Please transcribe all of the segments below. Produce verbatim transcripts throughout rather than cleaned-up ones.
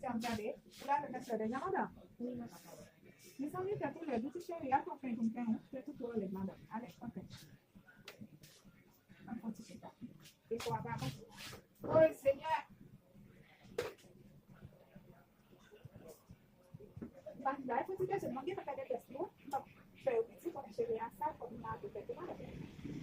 Ap gade, ou lave vès la deja, madanm? Wi, madanm. Mezanmi, tèt ou lèd wi, ti cheri, al pran peny pou m penyen w. Tèt ou twò lèd, madanm. Ale, pran peny. Ann fè yon ti chita. Defwa pa bon. Oy, Senyè! M pa t bay pou ti tèt, mwen gentan fè de tès tou. M p ap fè yo piti, konnen cheve a sal, fòk m lave tèt ou, madanm.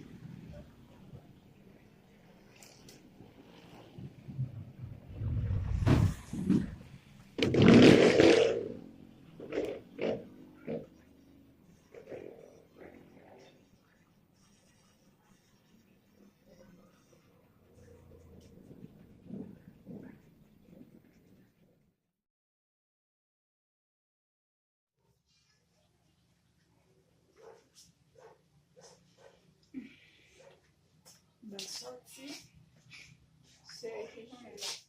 Bèl sòti. Sèye ki konnen la.